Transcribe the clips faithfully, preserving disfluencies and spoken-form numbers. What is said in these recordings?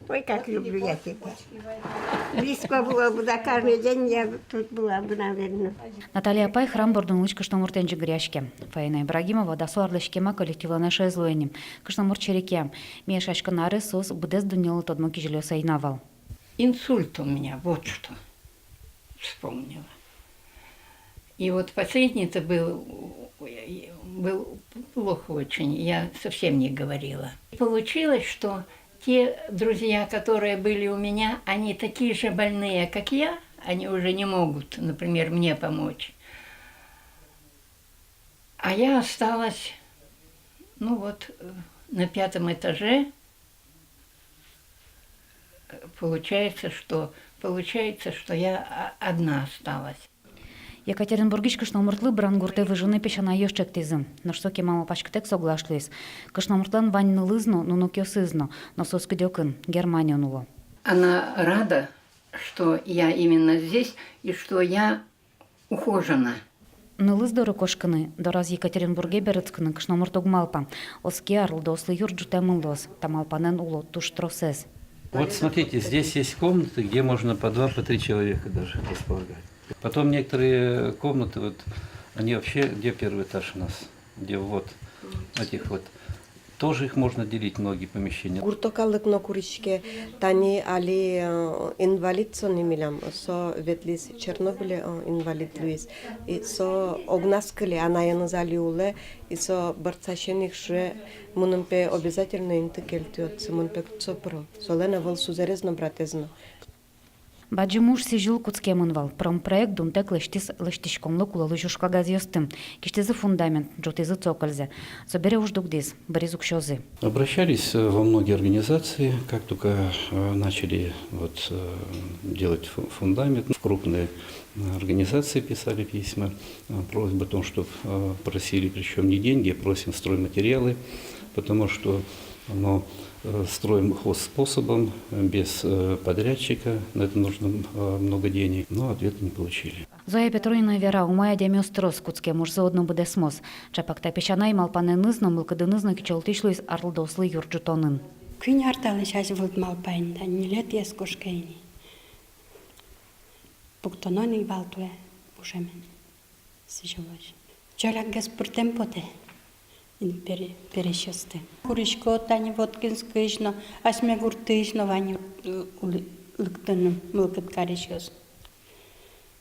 Ой, как люблю я тебя. Близко была бы, да, каждый день я тут была бы, наверное. Наталья апай храм бордын улӥсь кышномуртэн ӟыгыръяське. Фаина Ибрагимова дасо арлэсь кема коллективлэн эшез луэ ни. Кышномурт серекъя: ми яшаськон арез соос быдэс дуннелы тодмо кизилиос ӧй на вал. Инсульт у меня, вот что вспомнила. И вот последний-то был, был плохо очень, я совсем не говорила. Получилось, что те друзья, которые были у меня, они такие же больные, как я, они уже не могут, например, мне помочь. А я осталась, ну вот, э, на пятом этаже. Получается, что, получается, что я, а, одна осталась. Екатеринбургысь кышномуртлы Брангуртэ выжыны песянайёс ӵектӥзы. Нош со кема малпаськытэк соглаш луиз. Кышномуртлэн вань нылыз но, нуныкъёсыз но, но соос кыдёкын, Германиын уло. Она рада, что я именно здесь и что я ухожена. Нылыз доры кошкыны, дораз Екатеринбурге берытскыны кышномурт уг малпа. Оске, арлыдоослы юрт ӝутэмын луоз, та малпанэн уло туж тросэз. Вот смотрите, здесь есть комнаты, где можно по два, по три человека даже располагать. Потом некоторые комнаты, вот, они вообще, где первый этаж у нас, где вот этих вот, тоже их можно делить, многие помещения. Гурто калык но куриське, тани али, э, инвалид со ни милям, со ветлӥз Чернобыле, э, инвалид луиз. И со огназ кыле, анаеныз али улэ, и со бӧрдсасен ик шуэ: мыным пе обязательно инты кельтӥ отчы, мон пе кытчы пыро. Солэн ӧвӧл сузэрез но, братэз но. Бадӟым уж — сӥзьыл кутскемын вал. Промпроект дунтэк лэсьтӥз лэсьтӥськонлы кулэ луись уж кагазъёсты. Кисьтӥзы фундамент, ӝутӥзы цокользэ. Собере уж дугдӥз, быриз уксёзы. Обращались, э, во многие организации, как только, э, начали вот, э, делать фу-, фундамент. В крупные, э, организации писали письма, э, просьбы о том, чтоб, э, просили, причём не деньги, а просим стройматериалы, потому что но, э, строим хозспособом, э, без, э, подрядчика. На это нужно, э, много денег, но ответа не получили. Зоя Петрунина вера: умой адямиос трос, кутскем ужзы одно быдэсмоз. Чапак та песянай малпанэныз но, мылкыдыныз но кичӧлтӥсь луиз арлыдоослы юрт ӝутонын. Куинь ар талэсь азьвылд малпай ини, тани ньылетӥез кошке ини. Пуктоно ни вал туэ ужемен сӥзьылозь. Ӵолякгес пыртэм потэ ини пере-, пересьёсты. Курисько тани Воткинскысь но, асьме гуртысь но вань, э, улӥ-, лыктыны мылкыд карисьёс.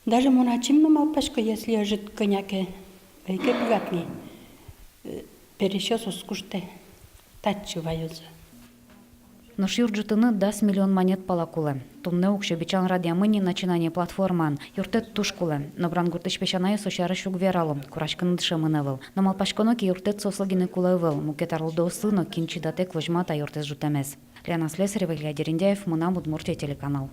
Даже мон ачим но малпасько, если ӧжыт кӧня ке ӧй ке быгаты ни, э, пересьёс уз куштэ, татчы ваёзы. Нош юрт ӝутыны дас миллион манет пала кулэ. Туннэ уксё бичан радъямын ни «Начинание» платформаын. Юрттэт туж кулэ. Но Брангуртысь песянайёс со сярысь уг верало, кураськыны дышемын ӧвӧл. Но малпаськоно ке, юрттэт соослы гинэ кулэ ӧвӧл, мукет арлыдоослы но, кин чидатэк возьма та юртэз ӝутэмез. Лена Слесарева, Илья Дерендяев, «Мынам Удмуртие» телеканал.